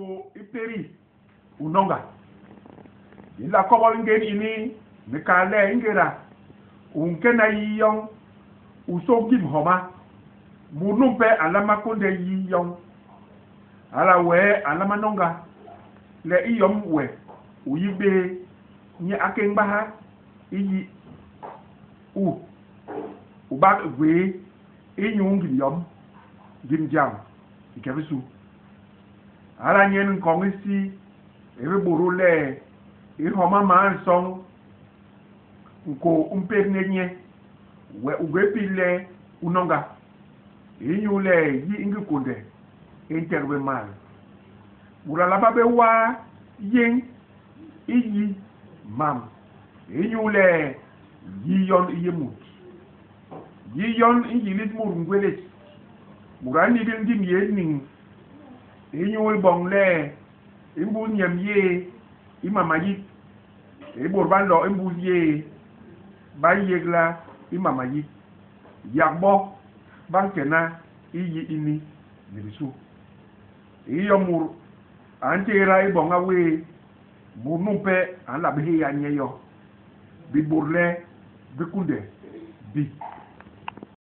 Nkôô i pédi u nôñga. Di nla kobol ngén ini ni kal le ingéda u nkena yi yoñ, u sôk ngim homa, mut numpe a nlama kônde yi yoñ. Hala wee a nlama nôñga le i yom we u yik béé, nye a kéñbaha i yi u, u bak u gwéé inyu ngim yom, ngim jam i ke bisu. Hala nyen nkoñ isi i bi bôdôl le i homa man nsoñ nkôô u mpédne nye, we u gwé pil le u nôñga, inyule yi i ngi kônde i ntek bé mal. Mut a nlama bé waa yéñ i yi mam inyule yi yon i yé mut. Yi yon i nyilis mut ngwélés. Mut a nigil ngim yé niñ inyu i boñ le i mbus nyemb yéé i mam a yik, i bôt ba nlo i mbus yéé ba nyégla i mam a yik, yak bo ba nkena i yi ini ni bisu. I yom mut a ntééda i boña wéé, mut numpe a nla bé héya nye yo. Bibôdle bi kunde bi.